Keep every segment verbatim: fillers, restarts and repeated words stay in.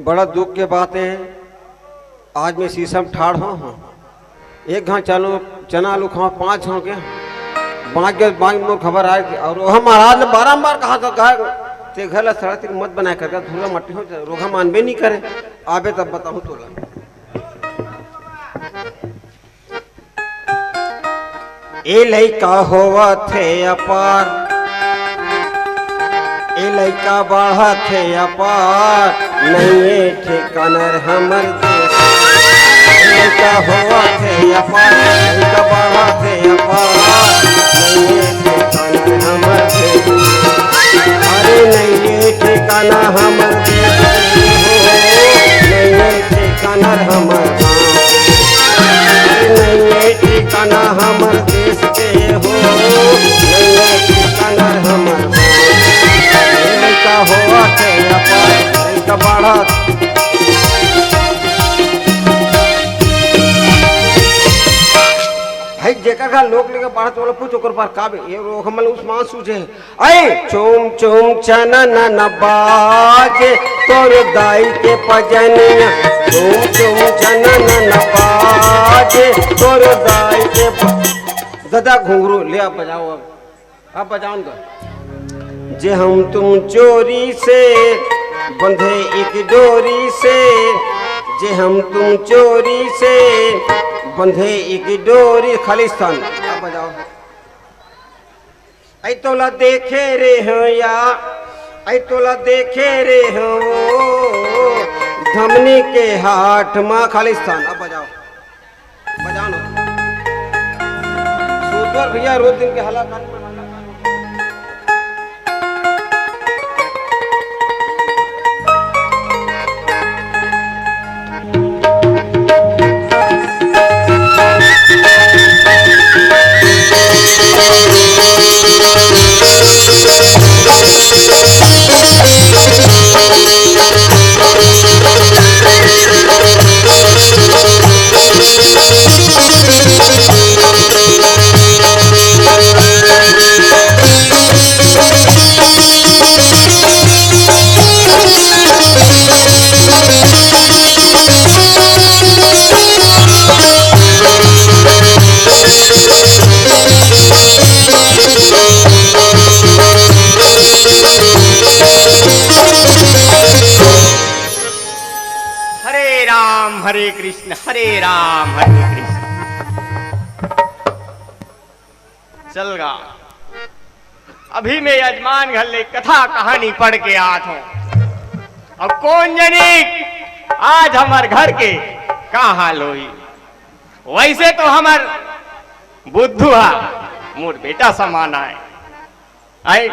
बड़ा दुख के बात हे, आज मैं शीशम ठाढ़ हों, हों। एक घांव चलो, चना आलू खाओं, पाँच हों के, बाँच गे, बाँच मोर खबर आय कि, अउ ओह महाराज ने बारंबार कहा था, कहा, "ते घर ला सड़क तक मत बनाय कर, धूला मट्टी हो जाय, रोगहा मानबे नहीं करे, आबे तब बताहूँ तोला।" ए लइका होवत हे अपार, ए लइका बढ़त हे अपार, नइये ठिकाना हमर देश। ए लइका होवत हे अपार, लइका बढ़त हे अपार, नइये ठिकाना हमर देश। अरे नइये ठिकाना हमर देश के हो, नइये ठिकाना हमर गाँव। अरे नइये ठिकाना हमर देश के हो, नइये ठिकाना हमर गाँव। लइका होवत हे अपार, लइका बढ़त। भाई, जेकर घर लोग लेके बढ़त वाला पूछ, ओकर पर का बे? ये रोग हमन उस मान सूझे। ऐ चुम चुम चनन बाजे तोर दाई के पजनिया, चुम चुम चनन बाजे तोर दाई के प-, दादा घुंघरू ले, आप बजाओ, अब, अब बजाओ ना। जे हम तुम चोरी से बंधे एक डोरी से, जे हम तुम चोरी से बंधे एक डोरी, खालिस्तान, अब बजाओ। ऐ तोला देखे रे हो या, ऐ तोला देखे रे हो, धमनी के हाट मा, खालिस्तान। अब बजाओ, बजाओ ना। सुतवर भैया रोज दिन के हला कान में। हरे राम, हरे कृष्ण, हरे राम, हरे कृष्ण। चल गा। अभी मैं यजमान घर ले कथा कहानी पढ़ के आत हों। अब कोन जनी आज हमर घर के का हाल होही। वइसे तो हमर बुद्धू हा मोर बेटा समान आय। आय,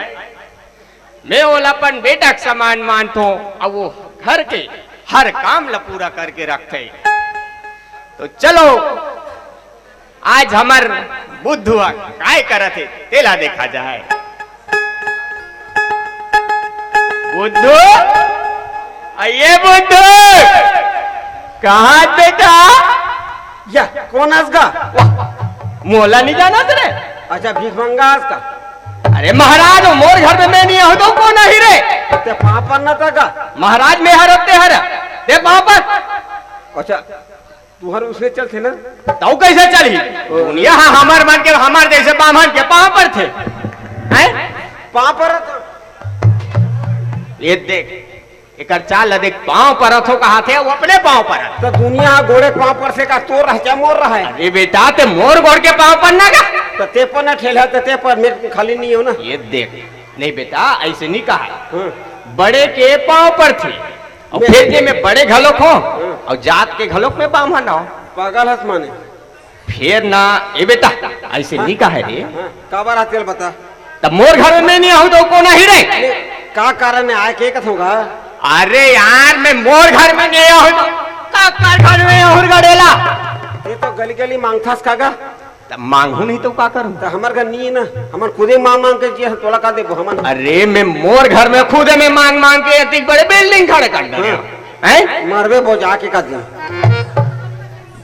मैं ओला अपन बेटा के समान मानथों, अउ वो घर के हर काम ला पूरा करके रखथे। तो चलो, आज हमर बुद्धू ह काय करत हे, तेला देखा जाए। बुद्धू, अ ये बुद्धू, कहाँ बेटा? या, कोन अस गा? वाह, मोला नहीं जानत रे। अच्छा, भीख मंगा अस का? अरे महाराज, वो मोर घर में मैं नहीं आहूँ तो कोन आही रे? ते पाँव परना था का? महाराज, मैं हर हफ्ते हर, ते पाँव पर। अच्छा, तुहर उसने चलथे ना? तउ कइसे चलही? ओ। दुनिया ह हमर मन के, हमर जइसे बाम्हन के पाँव परथे। हैं? पाँव परत। ये देख, एकर चाल ल देख, पाँव परत हों कहाथे, वो अपने पाँव परत। त दुनिया ह गोड़े पाँव परथे का, तोर रहे चाहे मोर रहे? अरे बेटा, ते मोर गोड़ के पाँव परना का? त ते पर ना ठेलहा, त ते पर, मेर खाली नहीं हो ना। ये देख, नहीं बेटा, अइसे नहीं कहा। हाँ। बड़े के पाँव परथे, अउ मैं फेर जे मैं बड़े घलोक हों, हाँ। अउ जात के घलोक मैं बाम्हन हों। पागल हस माने। फेर ना, ए बेटा, अइसे हाँ। नहीं कहा रे। हाँ, काबर आजकल बता? तब मोर घर में नहीं आहूँ तो कोन आही रे? नहीं, का कारण हे आय के कथों गा? अरे यार, मैं मोर घर में नहीं आहूँ तो का कर घर में आहूँ गड़ेला? ये तो गली गली मांगथस का गा? तब मांगहूँ नहीं तो का करूँ? त हमर घर नहीं हे ना, हमन खुदे मांग मांग के जिए, तोला का देबो हमन? अरे मैं मोर घर में खुदे मैं मांग मांग के इतनी बड़े building खड़े कर दे रहे हो। हाँ। हैं? मरबे बो जाके का दिन।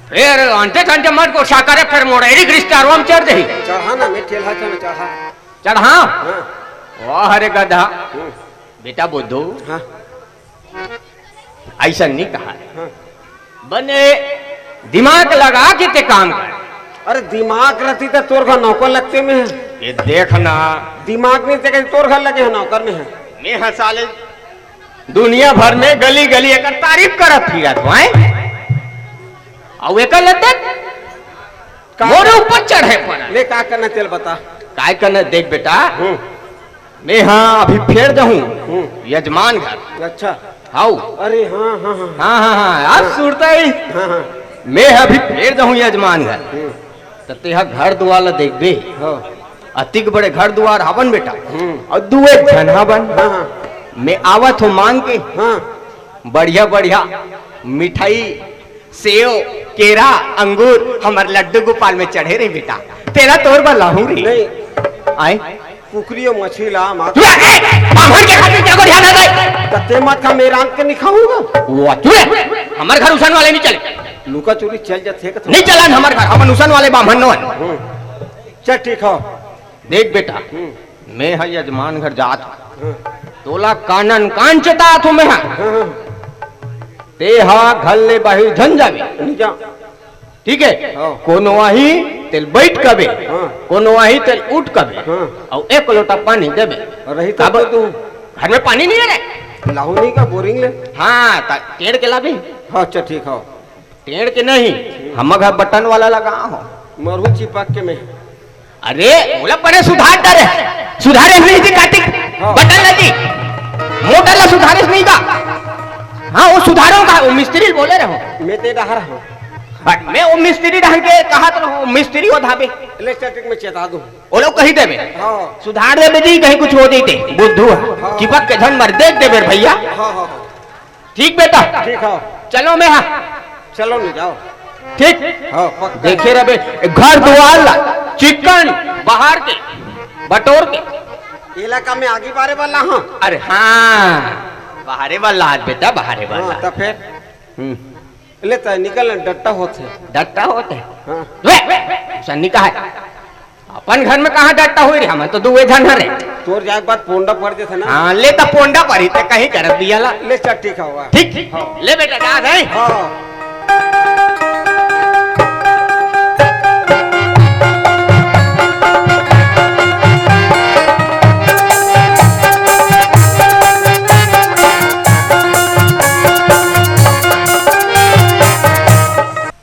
फेर अंते ठंडे मत गोसा करे, फेर मोर एड़ी ग्रिस्टारवा में चढ़ देही। चढ़ा ना, मैं ठेलहा चढ़, चढ़ा। चढ़ा? हाँ। वाह रे गधा। हम्म। बेटा बुद्धू। हाँ। अइसन नहीं कहा। हाँ। बने दिमाग लगा के ते काम कर। अरे दिमाग रहती तो तोर घर नौकर लगते में है। ये देखना। दिमाग नहीं ते कहीं तोर घर लगे है नौकर में है। मैं हा साले दुनिया भर में गली गली एकर तारीफ करत फिरत हूँ, हैं? अउ एकर लते का मोरे ऊपर चढ़े पड़ा। ले का करना चल बता। काय करना देख बेटा। हम्म। मैं हा अभी फेर जाहूँ हम्म। यजमान घर। अच्छा। हाउ। अरे हाँ हाँ हाँ। हाँ हाँ हाँ, आज हाँ। सुरता ही। हाँ हाँ। मैं हा अभी फेर जाहूँ यजमान घर। हम्म। त तेहा घर दुआर ला देखबे। हाँ। अतिक बड़े घर दुआर हवन बेटा। हम्म। अउ दुए झन हवन। हाँ हाँ। मैं आवत हूँ मांग के। हाँ। बढ़िया बढ़िया मिठाई, सेव, केरा, अंगूर, हमर लड्डू गोपाल में चढ़े रही बेटा। तेला तोर बर लाहूं रे। नहीं। आए? कुकरी अउ मछली ला मार। तू आके बाम्हन के खातिर क्या को ध्यान आता है? तते मत खा, मैं रांध के नहीं खाऊंगा। वो तू रे, हमर घर उसन वाले नहीं चले। लुका चोरी चल जाथे का नहीं चलन हमर घर, हमन उसन वाले बाम्हन नो है। हम्म। चल ठीक हो। देख बेटा, हम्म। मैं हा यजमान घर जात हूँ। हम्म। तोला कानन कान चेतात हूँ मैं हा। हम्म। ते हा घर ले बाहिर झन जावे। नहीं जा। ठीक है? हाँ। कोनो आही तेल बैठ कबे, हाँ। कोनो आही तेल उठ कबे, हाँ। अउ एक लोटा पानी देबे। रही तब अब तो तू घर में पानी नहीं है रे। लाहू नहीं का बोरिंग ले? हाँ, त टेढ़ के लाबे। हाँ, अच्छा ठीक हो। टेढ़ के नहीं, हम घर बटन वाला लगा हो। मरहू चिपक के मैं। अरे, ओला बने सुधार डरे। सुधारे नहीं जी कार्तिक। हाँ। बटन लगी। मोटर ला सुधारे नहीं का? हाँ, वो सुधारो का, वो मिस्त्री बोले रहो। मैं ते डहर हूँ। हाँ, मैं वो मिस्त्री ढंग के कहा तो मिस्त्री वो धाबे। ले कार्तिक में चेता दूँ। वो लोग कही देवे। हाँ। सुधार देवे जी, कहीं कुछ हो जैते। बुद्धू है। हाँ। चिपक के झन मर, देख देवे भैया। हाँ, हाँ, हाँ। ठीक बेटा। ठीक हो। चलो मैं हा। चलो नहीं जाओ। ठीक। हाँ, पक्का। देखे रहे घर दुआर ला, चिकन, बाहर के, बटोर के। इलाका में आगी बारे वाला हाँ। अरे हाँ, बाहरे वाला आज बेटा, बाहरे वाला। हाँ, तो फिर? हम्म। ले तो निकल, डट्टा होत है। डट्टा होत है? हाँ। वे, वे, वे, सन्नी का है। अपन घर में कहाँ डट्टा होई रे, हमन तो दुए झन हरे। तोर जाए के बाद पोंडा पड़ जथे ना। हाँ, ले त पोंडा पड़ी त कहीं करत बिया ला। ले चल ठीक हवा। ठीक, ठीक। हाँ। ले बेटा, जा भाई। हाँ।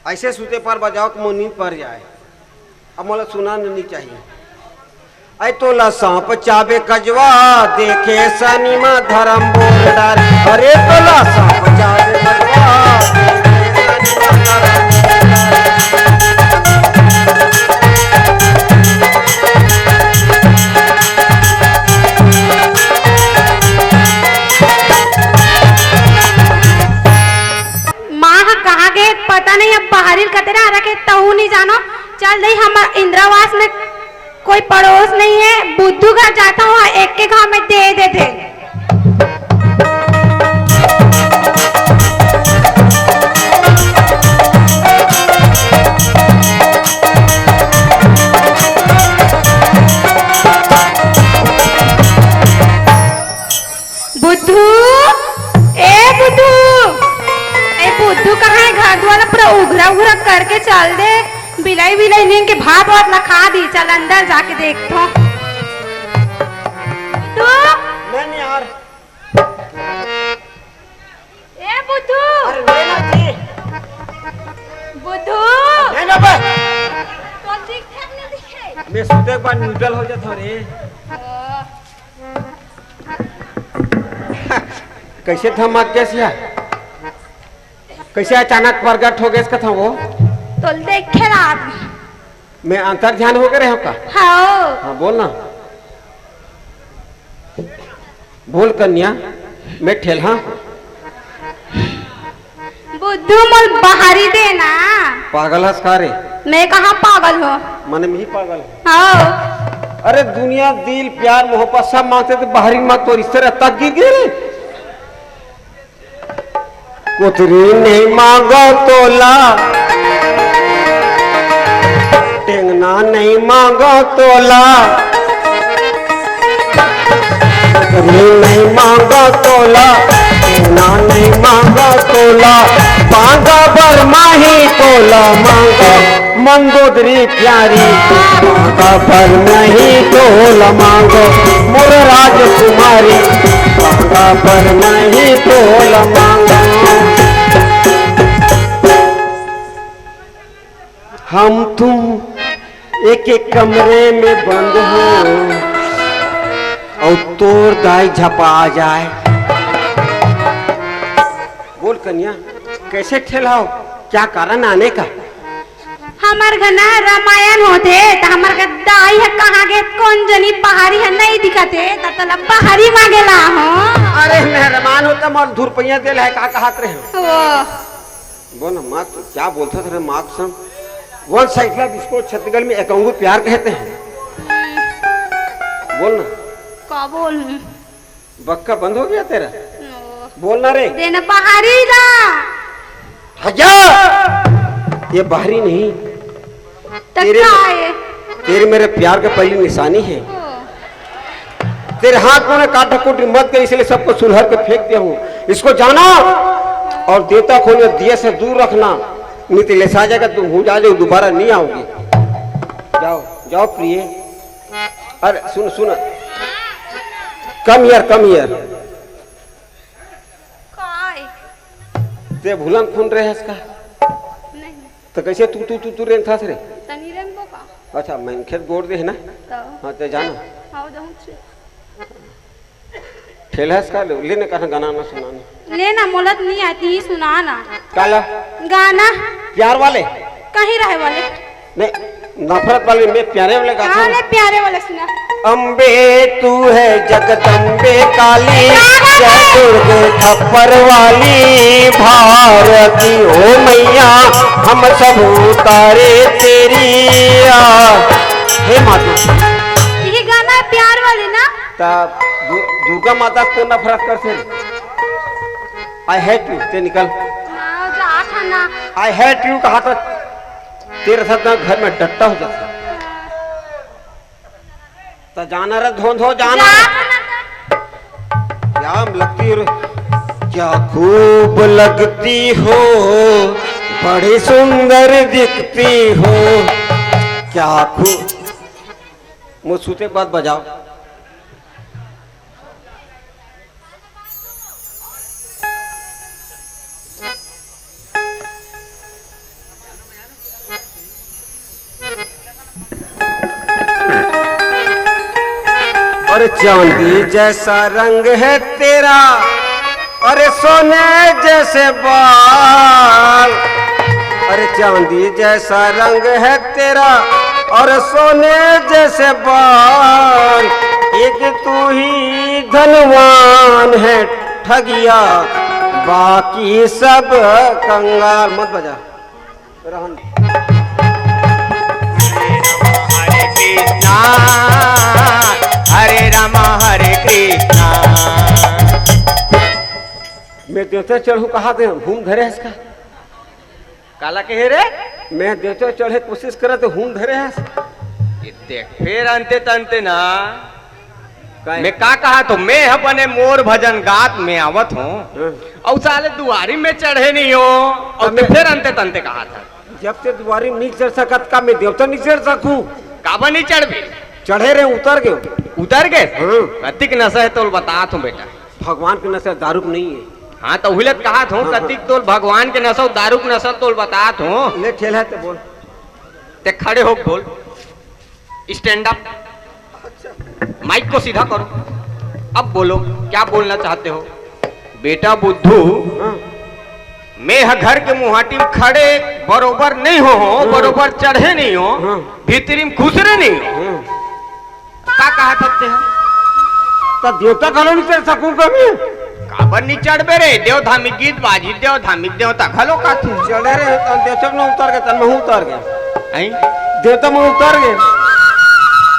ऐसे सूते पर बजाओ कि मोर नींद पर जाए। अब मोला सुना नहीं चाहिए। ऐ तोला सांप चाबे कजवा, देखे सनीमा धरम बोल डार। अरे तोला सांप चाबे कजवा, देखे सनीमा धरम बोल डार। माँ ह कहाँ गे, पता नहीं। अब बाहरी ल कतेरा रखे, तहू नहीं जानो। चल दई, हमर इंदिरावास में कोई पड़ोस नहीं है, बुद्धू घर जाता हूँ, एक के घाव में दे देथे। बुद्धू, ए बुद्धू, ए बुद्धू कहाँ है? घर दुआर पूरा उघरा उघरा करके चल दे। बिलाई बिलाई नींद के भात वात ला खा दी। चल अंदर जाके देखथो। बुद्धू। नहीं, नहीं यार। ए बुद्धू। अरे नहीं ना जी। बुद्धू। नहीं ना बे। तो दिखे नहीं दिखे। मैं सुते के बाद न्यूट्रल हो जाता हूँ रे। ओ। कैसे धमक गया सिया? कैसे अचानक प्रगट हो गए इसका था वो? तो देखे रात। मैं अंतर ध्यान हो गए रहे का? हाँ। हाँ, बोल ना। बोल कन्या, मैं ठेलहा। बुद्धू मोल बाहरी दे ना। पागल हस का रे? मैं कहाँ पागल हो? मने मी पागल हो। हाँ। अरे दुनिया दिल प्यार मोहब्बत सब मांगते तो बाहरी माँ तोर इस तरह तक गिर गए रे। कुतरी नहीं मांगो तोला, टेंगना नहीं मांगो तोला। कुतरी नहीं मांगो तोला, टेंगना नहीं मांगो तोला पांगा बर माही तोला मांगा मंदोदरी प्यारी। पांगा बर माही तोला मांगा मोर राजकुमारी। पांगा बर माही तोला मांगा। हम तुम एक एक कमरे में बंद हो और तोर दाई झपा जाए। बोल कन्या, कैसे ठेलाओ, क्या कारण आने का? हमर घर ना रामायण होथे, त हमर घर दाई ह कहाँ गे, कौन जनी पहाड़ी ह नहीं दिखत हे, त तला पहाड़ी मांगे ला हो। अरे मेहरबान हो त मोर धुरपैया देल है, का कहत रहे हो? वो बोल ना माँ, तू क्या बोलता था रे माँ कसम? वन साइड में इसको छत्तीसगढ़ में एकांगू प्यार कहते हैं। बोल ना। का बोलूं? बक्का बंद हो गया तेरा? ओ। बोल ना रे। देना बाहरी ला। हट जा। ये बाहरी नहीं। तब तेरे, का है? तेरे मेरे प्यार का पहली निशानी है। ओ। तेरे हाथ में काटा कुटी मत कर, इसलिए सबको सुलहर के फेंक दिया हूँ। इसको जाना और देवता खोने दिए से दूर रखना, नहीं तो ले सा जाएगा, तुम हूँ जा जाओ, दोबारा नहीं आओगी। जाओ, जाओ प्रिय। अरे सुन, सुन, come here, come here। काय? ते भूलन खून रहे हस का? नहीं। तो कैसे तू, तू, तू, तू रेंगथस रे? तनी रेंगबो का? अच्छा, मैं खेत गोड़ दे है ना? तो। हाँ, ते जाना। हाँ, जाऊँ छे। ठेलहस का ले, लेने का गाना ना सुनाना। ले ना, मोला तो नहीं आती, सुना ना। काला? गाना। प्यार वाले? कहीं रहे वाले। नहीं, नफरत वाले में प्यारे वाले गाते हैं हाँ, ना। ले प्यारे वाले सुना। अम्बे तू है जगदम्बे काली, जय दुर्गे खप्पर वाली, भारती हो मैया, हम सब उतारे तेरी आ। हे माता। ये गाना है प्यार वाले ना? ता दु-, दुर्गा माता को नफरत कर से। I hate you, ते निकल। ना, जा था ना। I hate you कहा था। तेरे साथ ना घर में डट्टा हो जाता। तो जाना रे धोंधो, जाना। जा था ना। क्या लगती हो रे? क्या खूब लगती हो, बड़ी सुंदर दिखती हो। क्या खूब, मुझ सूते के बाद बजाओ। अरे चांदी जैसा रंग है तेरा, अरे सोने जैसे बाल। अरे चांदी जैसा रंग है तेरा और सोने जैसे बाल, एक तू ही धनवान है ठगिया, बाकी सब कंगाल। मत बजा, रहन दे। हरे राम हरे कृष्णा। मैं देवता चढ़ू कहा थे, हूम धरे हस का? काला कहे रे? मैं देवता चढ़े कोशिश करे तो हूम धरे हस। ये देख, फेर अंते तंते ना। काहे? मैं का कहा तो, मैं ह बने मोर भजन गात में आवत हूँ। हाँ। अउ साले दुआरी में चढ़े नहीं हो, अउ अब ते मैं फेर अंते तंते कहा था। जब ते दुआरी में नहीं चढ़ सकत का, मैं देवता नहीं चढ़ सकूं? काबर नहीं चढ़बे? चढ़े रहे, उतर गए। उतर गए? हाँ। कतिक नशा है तोल बतात हूँ बेटा। भगवान के नशा दारू के नहीं है। हाँ, तो उहिलत कहा था, हाँ, हाँ। कतिक तोल भगवान के नशा, दारू के नशा तोल बतात हूँ। ले ठेला है तो बोल। ते खड़े हो बोल। Stand up। माइक को सीधा करो। अब बोलो, क्या बोलना चाहते हो? बेटा बुद्धू, हाँ। मैं ह घर के मुहाटी में खड़े बरोबर नहीं हो, हो, हाँ। बरोबर चढ़े नहीं हो, हाँ। भीतरी में खुसरे नहीं हो। हाँ। का कहा सकते हैं? तो देवता घलो नहीं चढ़ सकूं कभी। काबर नहीं चढ़बे रे? देव धामी गीत बाजी, देव धामी देवता घलो काथे। चढ़े रहे तन देवता में उतर गए, तन महू उतर गए। हैं? देवता में उतर गए।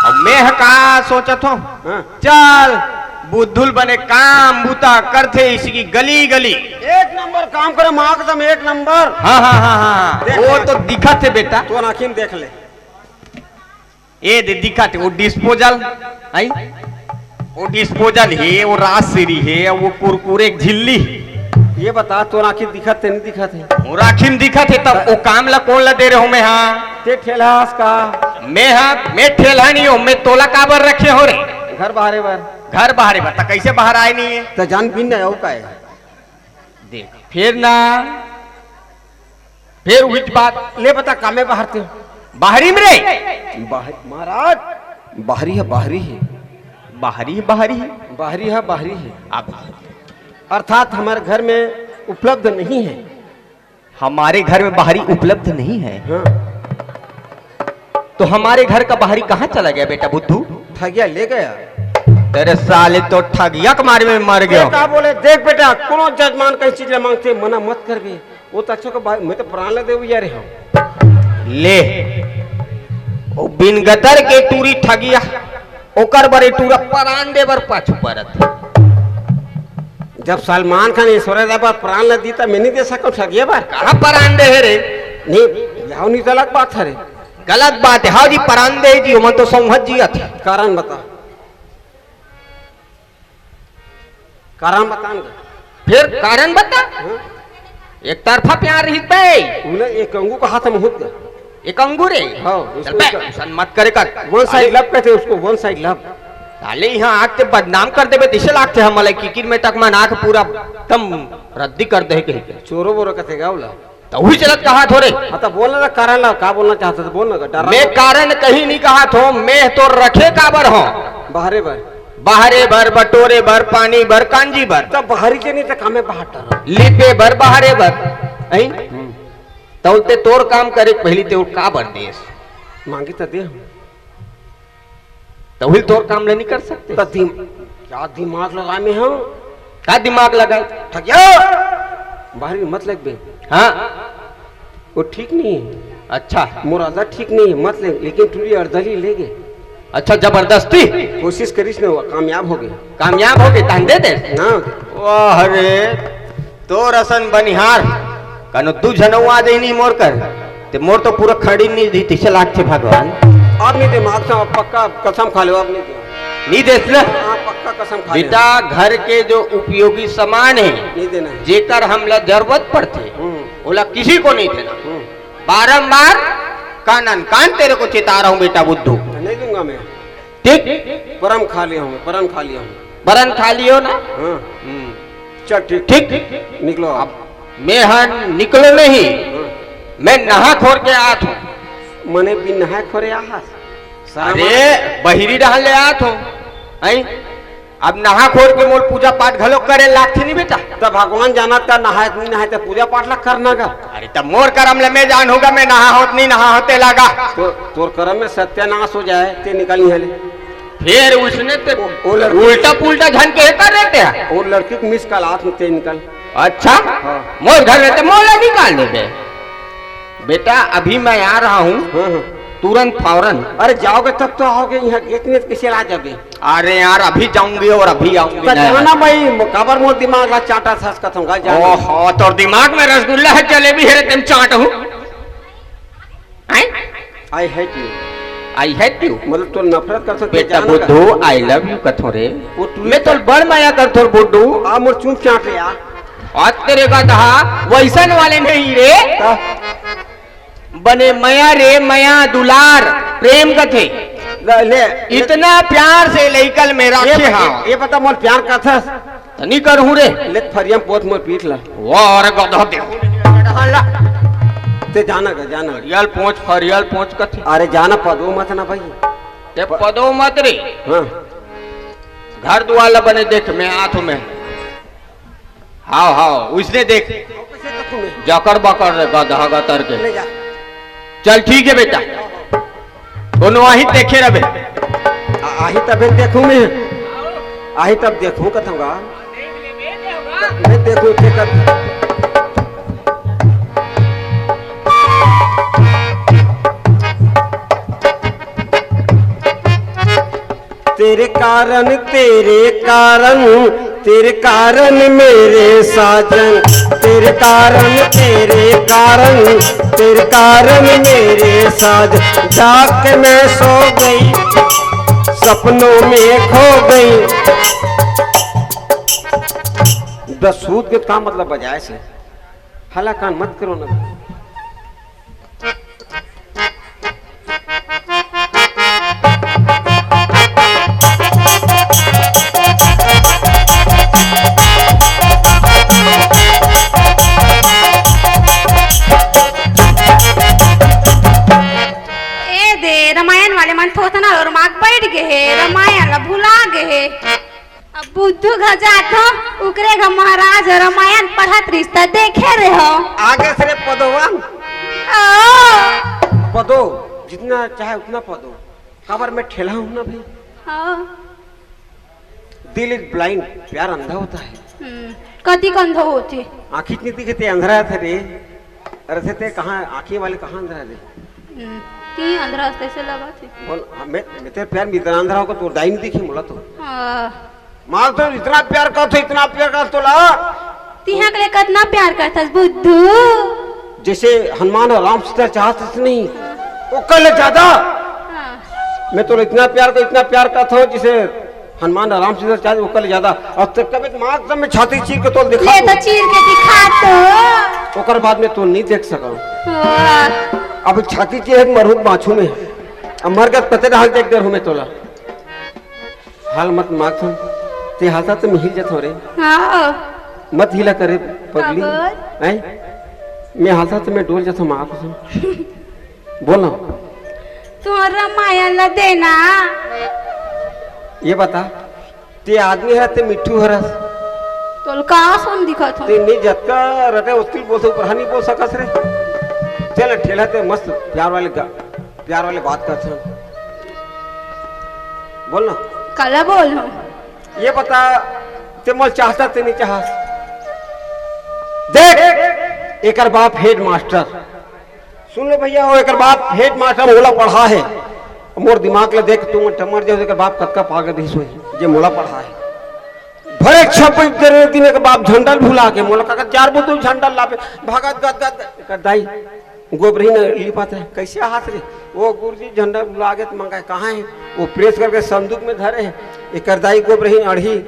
अब मैं ह का सोचत हूँ? हाँ। चल, बुद्धुल बने काम बूता करथे इसकी गली गली। एक नंबर काम करे, माँ कसम, एक नंबर। हाँ, हाँ, हाँ, हाँ। देख वो ले। तो दिखत हे बेटा। तो आँखी में देख ले। ए दे दिखत हे, वो डिस्पोजल, आई? वो डिस्पोजल हे, वो राजश्री हे, वो कुरकुरे के झिल्ली हे। ये बता, तोर आँखी दिखत हे, नहीं दिखत हे? मोर आँखी में दिखत हे, तब वो काम ला कोन ला दे रहे हो मैं? हाँ, ते ठेलहा हस का? मैं, हाँ, मैं ठेलहा नहीं हूँ, मैं तोला काबर रखे हो रे? घर बहारे बर। घर बहारे बर, त कैसे बाहर आए नहीं है? त जान बिन ना आऊ का है? देख, फिर ना, फिर उहिच बात। ले बता, कामे बाहर ते? बाहरी में रे। बाहर, महाराज, बाहरी है, बाहरी है। बाहरी है, बाहरी है। बाहरी है, बाहरी है। अब अर्थात हमारे घर में उपलब्ध नहीं है। हमारे घर में बाहरी उपलब्ध नहीं है। हाँ। तो हमारे घर का बाहरी कहाँ चला गया बेटा बुद्धू? ठगिया ले गया। तेरे साले तो ठगिया के मारे में मर गया। का बोले, देख बेटा, कोनो जजमान कहीं चीज ला मांगते मना मत करबे। वो तो अच्छा को भाई, मैं तो प्राण ला देवइया रे हूँ। ले, वो बिन गतर के टूरी ठगिया, ओकर बर ए टूरा प्राण दे बर पाछू परत। जब सलमान खान ऐश्वर्या राय बर प्राण ला दी, त मैं नहीं दे सकूं ठगिया बर। कहाँ प्राण दे हे रे? नहीं, यह नहीं, गलत बात है रे। गलत बात है। हाँ जी, प्राण दे जी, ओमन तो संहत जी अथे। कारण बता। कारण बता ना। फिर कारण बता। हाँ? एक तरफा प्यार रहित बे। उन्हें एक अंगू का हाथ में होत गया। एक अंगू रे। हाँ, उसको चल बे, एक अइसन मत करे कर। One side love कहते हैं उसको, one side love। साले यहाँ आके बदनाम कर देबे, दिशे लागते हम मलाई किकिर में तक मन आके पूरा तम रद्दी कर दे कहीं के। चोरो बोरो कथे गावला। तो वही चलत कहा थोरे। हाँ, तो बोलना ना, कारण ला, का बोलना चाहता था, बोलना का, डरा मैं मत। कारण कहीं नहीं कहा थो, मैं तो रखे काबर हो। बाहरे बर। बाहरे बर, बटोरे बर, पानी बर, कांजी बर। तब बाहरी के नहीं तो कामे बाहर डरा। लिपे बर, बाहरे बर। हैं? हम्म। तो ते तोर काम करे, पहली ते का बर देस? मांगी तो दे हम। तो वही तोर काम ले नहीं कर सकते। तो दिम-, क्या दिमाग लगा में हम? का दिमाग लगाए? ठगिया! बाहरी मत लग बे। हाँ। वो ठीक नहीं है। अच्छा। मोर आदत ठीक नहीं है, मत ले, लेकिन टूरी अर्दली ले गए। अच्छा, जबरदस्ती? कोशिश करिस ने, वो कामयाब हो गए। कामयाब हो गए, तहन दे दे। ना। वाह रे, तोर असन बनिहार, कनो दू झन अउ आ जाही नहीं मोर कर, ते मोर तो पूरा खड़ी नहीं दी, तिसे लागथे भगवान। अब नहीं दे, मार से पक्का कसम खा ले, अब नहीं दे। नहीं देस ना? हाँ, पक्का कसम खा ले। बेटा, घर के जो उपयोगी सामान है, नहीं देना है। जेकर हमला जरूरत पड़थे, हम्म। ओला किसी को नहीं देना। हम्म। बारंबार कानन कान तेरे को चेता रहा हूँ बेटा बुद्धू। नहीं दूंगा मैं। ठीक? परम खा लिया हूँ, परम खा लिया हूँ। परम खा लियो ना? हाँ। हम्म। चल ठीक। ठीक? निकलो आप। अब मैं हन निकलो नहीं। हाँ। मैं नहा खोर के आत हूँ। मने भी नहा खोरे आहा। शर्म अरे, आ- बहिरी डहन ले आत हूँ। हैं? अब नहा खोर के मोर पूजा पाठ घलो करे लागथे नहीं बेटा। तब भगवान जानत का नहाए नहीं नहाए, तो पूजा पाठ ला करना का। अरे, तब मोर करम ले मैं जान होगा, मैं नहा होत नहीं नहा होते लागा। तो तोर करम में सत्यानाश हो जाए, ते निकल नहीं हले। फिर उसने ते वो, वो लड़की उल्टा पुल्टा झन के कर देते हैं। वो लड़की को मिस कॉल आत में ते निकल। अच्छा? हाँ। मोर घर में तो मोला निकाल देते। बेटा, अभी मैं आ रहा हूँ। हाँ, हाँ। तुरंत फौरन। अरे, जाओगे तब तो आओगे, यहाँ गेट में कैसे आ जाओगे? अरे यार, अभी जाऊंगी और अभी आऊंगी तो ना। जाना भाई, काबर मोर दिमाग ला चाटा सस कथम का जाना। ओहो, तोर दिमाग में रसगुल्ला है, जलेबी है रे, तुम चाट हूँ। हैं? I hate you। I hate you। मतलब, तो नफरत कर सकते बेटा जाना का? बुद्धू, I love you कथो रे। वो तू मैं तो बड़ मया करथो बुद्धू। आ, मोर चुप चाट रे यार। आज तेरे का दहा वैसन वाले नहीं रे। का? बने मया रे, मया, दुलार, प्रेम कथे। ले, ले, ले। इतना प्यार से लइकल में ये रखे बता, हाँ। ये बता, मोर प्यार कथस? त नहीं करहूँ रे। ले, फरियम पोत मोर पीठ ला। वाह, अरे गधा दे। ते जाना का, जाना। फरियल पोंछ, फरियल पोंछ कथे। अरे जाना, पदो मत ना भाई। ते पदो मत रे। हाँ। घर दुआर ला बने देख, मैं आत हूँ मैं। हाव, हाव, उसने देख। जकड़ बकड़ रे गधा गतर के। ले जा। चल ठीक है बेटा। कोनो आही देखे रहे। आ-, आही तबे देखूं मैं। आही तब देखूं कथंगा। मैं देखूं ते कर। तेरे कारण, तेरे कारण, तेरे कारण मेरे साजन, तेरे कारण, तेरे कारण, तेरे कारण मेरे साजन, जाके मैं सो गई, सपनों में खो गई। त सूत के का मतलब बजाए से? हलाकान मत करो ना। ए दे, रामायण वाले मन थोथना और माग बैठ गे हे, रामायण ला भुला गे हे। अब बुद्धू घर जात हो, उकरे घर महाराज रामायण पढ़त रिस त देखे रहे हो। आगे से रे पदोवन। ओ। पदो, जितना चाहे उतना पदो। काबर मैं ठेला हूँ ना भाई। हाँ। दिल इज ब्लाइंड, प्यार अंधा होता है। हम्म, कति कंधो होथे। आँखी नहीं दिखे ते अंधरा था रे। अरे से ते कहाँ, आँखी वाले कहाँ अंधरा रे? हम्म, ती अंधरा हस तइसे लगत हे। बोल, हाँ, मैं, मैं तेरे प्यार में इतना अंधरा होगा, तोर दाई नहीं दिखी मोला तो। हाँ। माँ तो इतना प्यार करत हो, इतना प्यार करत तोला। तिहा के लिए कितना प्यार करत हस बुद्धू। जैसे हनुमान और राम सीता चाहत हस नहीं, ओकर ले ज्यादा। हाँ। मैं तोला इतना प्यार कर, इतना प्यार करत हूँ, जैसे हनुमान और राम सीता चाहत, ओकर ले ज्यादा। अब तक कभी माँ एकदम में छाती चीर के तोल दिखा ले तो। तो चीर के दिखा तो। ओकर बाद में तो नहीं देख सका। हाँ। अब छाती चीर के मरहूँ बाछू में। अब मर गत पते रहल देख डर हूँ मैं तोला। हाल मत मागथन, ते हालता तो मिहिल जथो रे। हाँ। मत हिला करे पगली। काबर? हैं? मैं हालता तो मैं डोल जथो मागथन। बोल ना। तोर रामायण ला देना। ये बता, ते आदमी हरस, ते मिट्ठू हरस। तोल का सुन दिखत हो? ते नहीं जतका रटे उसकी बोल से ऊपर नहीं बोल सकस रे। चल ठेला ते मस्त प्यार वाले गा-, प्यार वाले बात करथन। बोल ना। काला बोल हम। ये बता, ते मोल चाहता ते नहीं चाहस? देख, एकर बाप हेडमास्टर। सुन ले भैया, वो एकर बाप हेडमास्टर मोला पढ़ा है। मोर दिमाग ले देख, तू मन टमर जाओ, एकर बाप कतका पागल रहिस होही, जे मोला पढ़ा है। भरे छब्बीस तेरह दिन एकर बाप झंडा ल भुला के मोला कहा, "चार बुतु झंडा लाबे।" भगत गत गत गत, एकर दाई गोबरहीन लिपात हे, "कैसे हाथ रे?" "वो गुरुजी झंडा भुला गे त मंगाए, कहाँ है?" "वो प्रेस करके संदूक में धरे है।" एकर दाई गोबरहीन अड़ही,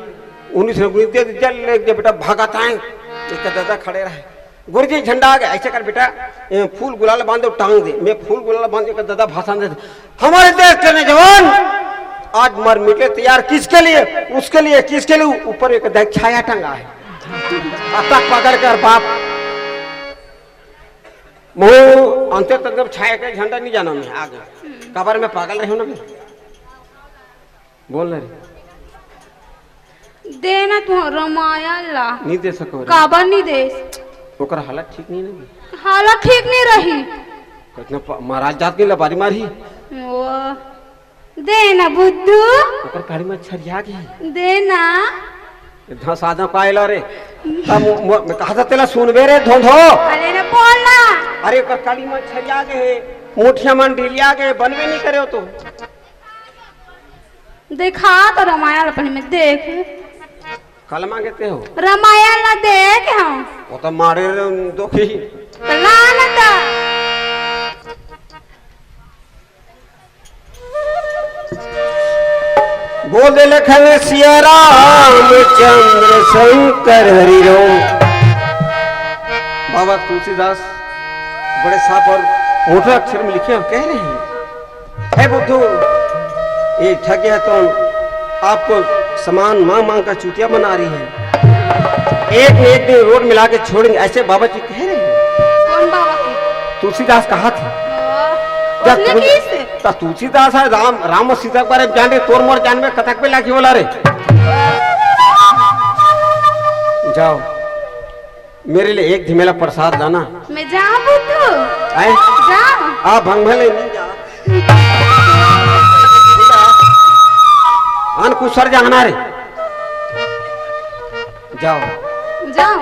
उन्नीस सौ उन्नीस दे, "जल ले जे बेटा, भगत आए।" एकर दादा खड़े रहे, "गुरुजी झंडा आ गया, ऐसे कर बेटा, ए, फूल गुलाल बांध दे, टांग दे।" मैं फूल गुलाल बांध के दादा भाषण देते, "हमारे देश के नौजवान, आज मर मिटे तैयार किसके लिए? उसके लिए, किसके लिए?" ऊपर एक देख छाया टंगा है, अतक पकड़ कर बाप मुँह अंते तक जब छाया के झंडा नहीं जाना मैं आगे, काबर मैं पागल रही हूँ ना मैं। बोल ना रे। देना तू रामायण ला। नहीं दे सको रे। काबर नहीं देस? ओकर हालत ठीक नहीं ना। हालत ठीक नहीं रही। कितना प-, महाराज जात के लबारी मारी। ओ, देना बुद्धू। ओकर काली में छरिया गई। देना। धसादा पाए ला रे। तब मो-, मो-, मैं कहा था तेला सुनबे रे धोंधो। अरे ना बोल ना। अरे ओकर काली में छरिया गए, मुठिया मन डिलिया गए, बनबे नहीं करे हो तो। देखा तो रामायण अपने में देख। काला मांगे ते हो? रामायण ला देख हम। वो तो मारे रे दोखी। तो ला ना ता। बोल दे लखन सिया रामचंद्र शंकर हरि राम। बाबा तुलसीदास बड़े साफ और मोटे अक्षर में लिखे और कह रहे हैं, "हे बुद्धू, ये ठगिया तो आपको सामान मांग मांग कर चूतिया बना रही है। एक न एक दिन रोड मिला के छोड़ेंगे," ऐसे बाबा जी कह रहे हैं। कौन बाबा की? तुलसीदास कहा था। ओ, जब उसने तुल-, की से? तब तुलसीदास है, राम, राम और सीता के बारे में जान रहे, तोर मोर जान में कथक पे लागी बोला रे। जाओ, मेरे लिए एक ढिमेला प्रसाद लाना। मैं जाऊं बुद्धू? आए? जाऊं? आ भंग भले नहीं जा। अन कुसर जहना रे। जाओ। जाओ।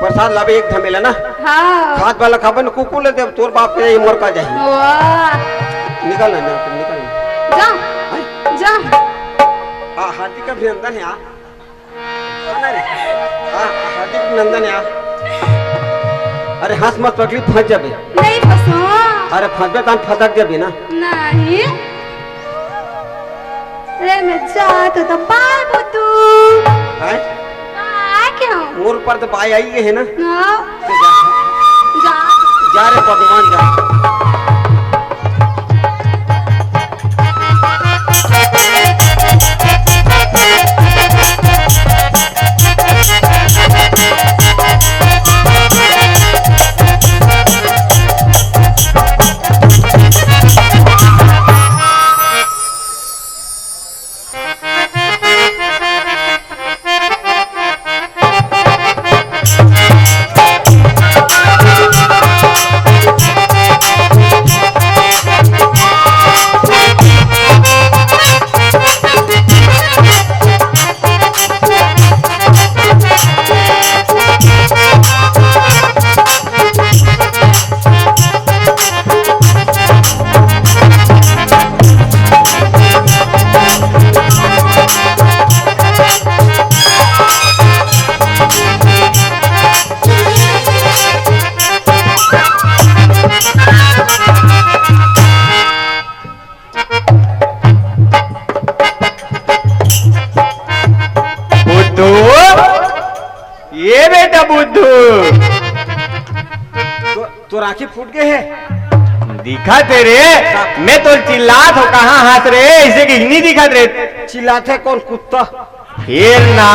प्रसाद लाबे एक ढमेला ना। हाँ। खात वाला खाबे न कुकुर ले देब, तोर बाप के ये मोर का जाही। वाह। निकल ना, निकल, निकल ना। जाओ। हैं? जाओ। आ, हाथी का भी अंदर है, आ। आ ना रे। आ, हाथी के नंदन है, आ। अरे, हंस मत पगली, फंस जाबे। नहीं फंसो। अरे, फंसबे तहन फसक जाबे ना। नहीं। रे, मैं जात तो पाए बुद्धू। हैं? आ, क्यों? मोर ऊपर तो बाई आई गे हे ना। हाँ। तो जा। जा। जा रे भगवान, जा। बुद्धू, ये बेटा बुद्धू। तो, तोर आँखी फूट गे हे? दिखत हे रे, मैं तो चिल्लात हों, कहाँ हस रे, अइसे कि नहीं दिखत रे। चिल्लात हे कौन कुत्ता? फेर ना,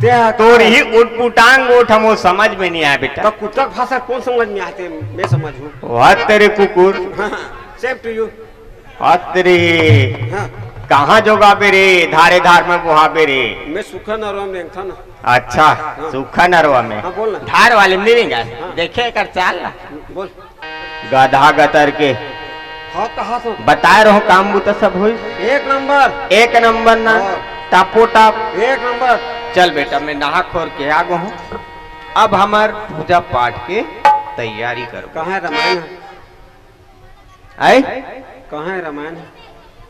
ते हा तोर ही उटपुटांग गोठ हमो समझ में नहीं आय बेटा। तो कुत्ता के भाषा कौन समझ में आथे, मैं समझहूँ। वाह तेरे कुकुर। हाँ, same to you। वाह तेरे। हाँ। कहाँ जोगाबे रे, धारे धार में बोहाबे रे। मैं सूखा नरवा में रेंगथों ना। अच्छा, हाँ। सूखा नरवा में। हाँ, बोल ना। धार वाले में नहीं रेंगे। हाँ। देखे कर चाल ना। बोल। गधा गतर के। हाँ, कहाँ से? बताए रहो, काम बुता सब होई। एक नंबर। एक नंबर ना। हाँ। टापो टाप। एक नंबर। चल बेटा, मैं नहा खोर के आ गो हूँ। अब हमर पूजा पाठ के तैयारी करो। कहाँ हे रामायण हे? आय? कहाँ हे रामायण हे?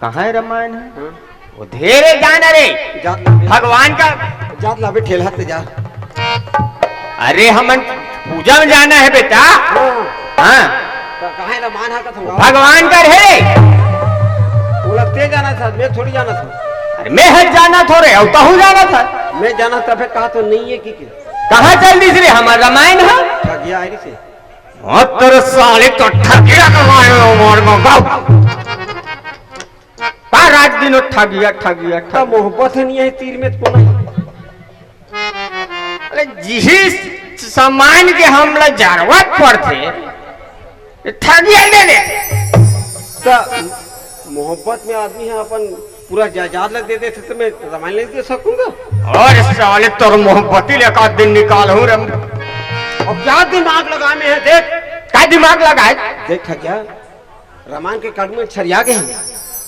कहाँ हे रामायण हे? हाँ। वो धेरे जाना रे। जात ला बे। भगवान का। जात ला बे, ठेलहा ते जा। अरे, हमन पूजा में जाना हे बेटा। हाँ। हाँ। तो कहाँ हे रामायण हे का तुम? भगवान का हे। ओला ते जाना था, मैं थोड़ी जाना था। अरे, मैं हट जाना थो रे, अउ तहू जाना था। मैं जाना था, फिर कहा तो नहीं है कि क्या? कहाँ चल दिस रे, हमर रामायण हे। ठगिया आय रे से। ओ तेरे साले तो ठगिया करवाए हो मोर को, गप। का रात दिन ठगिया, ठगिया, का ठगिया। मोहब्बत हे नहीं हे तीर में तो कोना। अरे जिही सामान के हमला जरूरत पड़थे, ये ठगिया ले ले। त मोहब्बत में आदमी ह अपन पूरा जायदाद ला दे देथे, त मैं रामायण नहीं दे सकूंगा? अरे साले, तोर मोहब्बती ले का दिन निकालहूं रे। अब क्या दिमाग लगा में हे, देख। का दिमाग लगाए? देख ठगिया, रामायण के कड़ू में छरिया गे हे,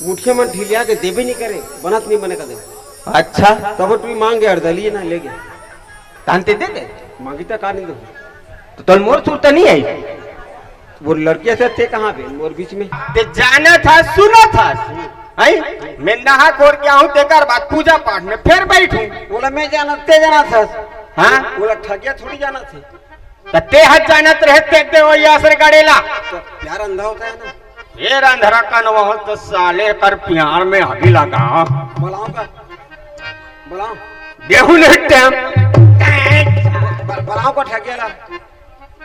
मुठिया मन ढिलिया के देबे नहीं करे, बनत नहीं बने कदे। अच्छा। तब तू मांग गे, अर्दली ना ले गे। तान ते दे दे। मांगी त का नहीं दे। तो तोल मोर सुरता नहीं आई। वो लड़किया से ते कहाँ बे मोर बीच में? ते जाना था, सुना था। हैं? मैं नहा खोर के आहूं, तेकर बाद पूजा पाठ में फिर बैठूं। बोला, मैं जाना, ते जाना था। हाँ? बोला, ठगिया थोड़ी जाना थे। त ते ह जानत रहे, ते दे वही आसर गाड़ेला। तो प्यार अंधा होता है ना। फेर अंधरा कनवा हो तो साले कर प्यार में आगी लगा। बुलाओ का? बुलाओ। देहू नहीं टाइम। ब-, बुलाओ का ठगियाला।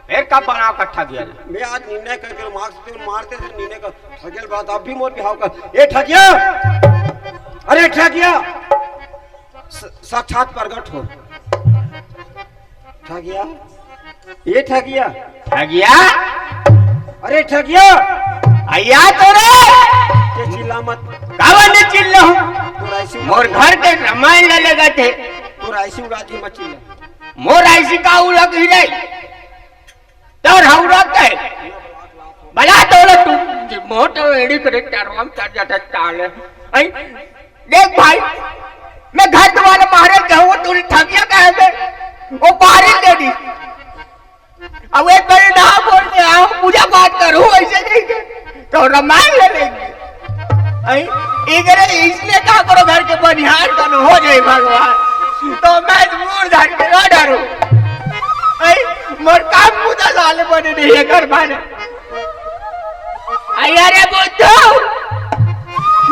फेर का बुलाओ का ठगियाला? मैं आज निर्णय करके मार से मारते थे निर्णय का। ठगियाल बात अब भी मोर बिहाव का। ए ठगिया! अरे ठगिया! स-, साक्षात प्रगट हो। ठगिया, ए ठगिया। ठगिया? अरे ठगिया। अइया तो रे। के चिल्ला मत। काबर नहीं चिल्ला हूँ? तोर आईसी मोर घर के रामायण ले लेगा थे। तोर आईसी उड़ा के मत चिल्ला। मोर आईसी का उड़ा की रे? तोर हौरा के। बला तो लो तू। मोटो एड़ी करे चारवाम चढ़ जाता चाले। आई, देख भाई, मैं घर तुम्हारे मारे कहूँ, तू ठगिया कहे बे? वो बाहर ही दे दी। अब एक बार ना बोल के आओ, पूजा पाठ करूँ, ऐसे नहीं के। तो रामायण ले लेंगे। आई, इगरे इसलिए का करो घर के बनिहार करो, हो जाए भगवान। तो मैं मूड़ धर के ना डरूँ। आई, मोर काम मुदा साले बने नहीं है घर मारे। आई, अरे बुद्धू,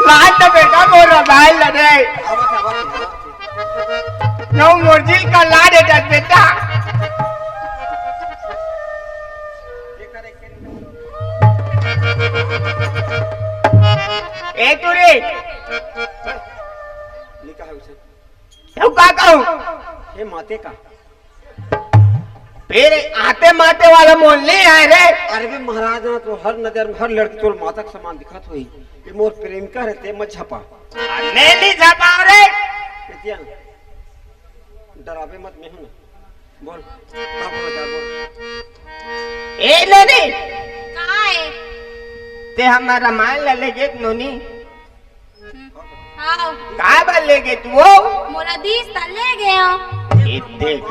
मान तो बेटा मोर रामायण ले रे। नौ मोर दिल का लाड हे बेटा। ए टूरी, निका है उसे। तू का कहूँ? हे माते का। फिर आते माते वाला मोल नहीं आए रे। अरे भी महाराज ना तो हर नजर में हर लड़की तोर माता के समान दिखत होही। ये मोर प्रेमिका रहते मत झपा। मैं नहीं झपाओ रे। कितिया डरावे मत, मैं हूं ना। बोल, का बोल जा, बोल। ए नोनी। का है? ते हमार रामायण ला लेगे नोनी। हम्म। आओ। का बर लेगे तू वो? मोला दीस त लेगे हो। ए देख।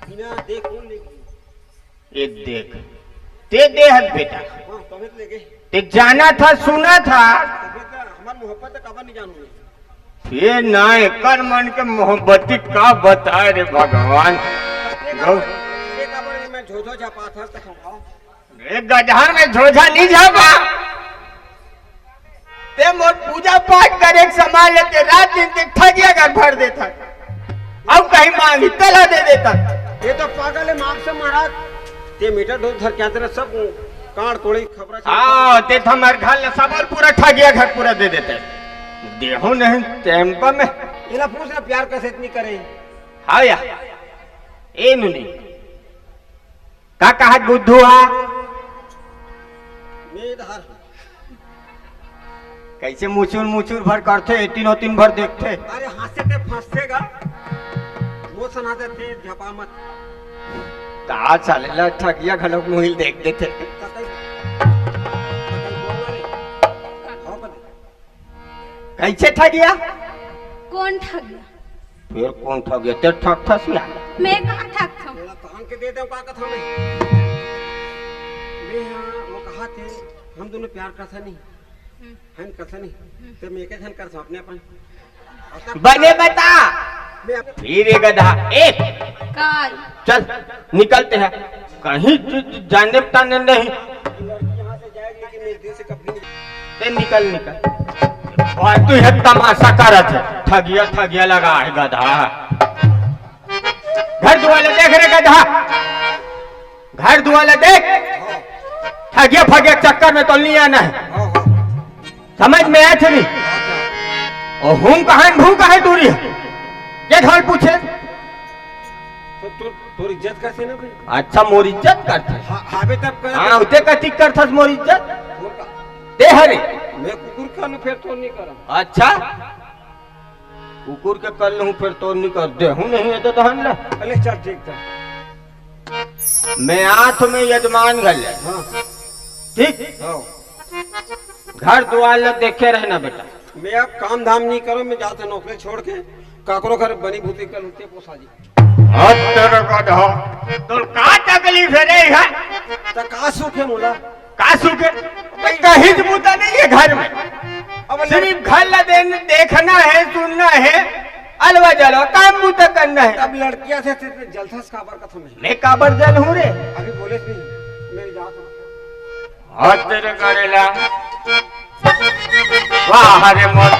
बिना देख कौन लेगे? ए देख, ते दे हस बेटा। हाँ, तबे तो लेगे। ते जाना था, सुना था। तबे तो हमार मोहब्बत तो काबर नहीं जानू मैं। ये ना एकर मन के मोहब्बती का बताए रे भगवान। ते काबर, ते काबर मैं झोझो झपा था तो हम आओ। ए गधा में झोझा नहीं झपा। ते मोर पूजा पाठ करे के सामान लेते रात दिन ते ठगिया घर भर देता। अब कहीं मांगी तला दे देता। ये तो पागल है माफ से महाराज। ते मीटर ढोल धर के आते ना सब कांड कोड़ी खबर। हाँ, ते तो हमारे घर ले सबल पूरा ठगिया घर पूरा दे देते। देहो नहीं टेम्पो में। इला पूछ ना प्यार कैसे इतनी करे। हाँ या। ए नुनी। का कहा बुद्धू हा? मैं इधर हूँ। कैसे मुचुर मुचुर भर करथे, एतिन ओतिन भर देखथे। अरे हंसे ते फंसेगा। वो सुनाते थे झपा मत। का चलेला ठगिया घलोक मुहिल देख देथे। कतई, कतई बोलना रे। हाँ, कतई। कैसे ठगिया? कौन ठगिया? फिर कौन ठगिया? ते ठगथस या? मैं कहाँ ठगथंव? मेरा कान के दे दे का कथा में। मैं हाँ, वो कहा थे, हम दोनों प्यार करथन नहीं। हम्म। हम करथन नहीं। हम्म। ते मैं के धन करथंव अपने अपन। बने बता। मैं अप- फिर ये गधा, ए, काय? चल, निकलते हैं। कहीं ज-, ज-, जाने ताने नहीं। लड़की यहाँ से जाएगी लेकिन मैं इस दिल से कभी नहीं। ए, निकल, निकल। और तू ये तमाशा करत है, ठगिया, ठगिया लगा है गधा। घर दुआर ले देख रे गधा, घर दुआर ले देख। ठगिया फगिया चक्कर में तो नहीं आना है। हाँ, हाँ। समझ में आए थे नहीं? और हूँ कहाँ, भू कहाँ दूरी है? ये घर पूछे। तो तू, तोर इज्जत करथे ना भाई? अच्छा, मोर इज्जत करथे? हाँ, हावे तब कर। हाँ, उते कतिक करथस मोर इज्जत? और का? ते हरे। मैं कुकुर का नु फेर तो नहीं करम। अच्छा? कुकुर के कर लूँ, फेर तो नहीं कर दे हूँ, नहीं है तो धन ले। अरे चल, ठीक था। मैं आत में यजमान घर ले। हाँ। ठीक? हाँ। घर दुआर ले देखे रहना बेटा। मैं अब काम धाम नहीं करूँ, मैं जाता नौकरी छोड़ के, काकरो घर बनी भूती कर उठे पोसा जी। हट तेरे गधा, तो का तकलीफ है रे? है तो का सुख है मोला? का सुख है? तो कहीं बुता नहीं है घर में। अब सिर्फ घर ला देन-, देखना है, सुनना है, अलवा जलवा काम बुता करना है। अब लड़कियां से, से, से जलथस काबर कथम है? मैं काबर जल हूँ रे? अभी बोले नहीं, मैं जाता हूँ। हट तेरे करेला। वाह रे मोर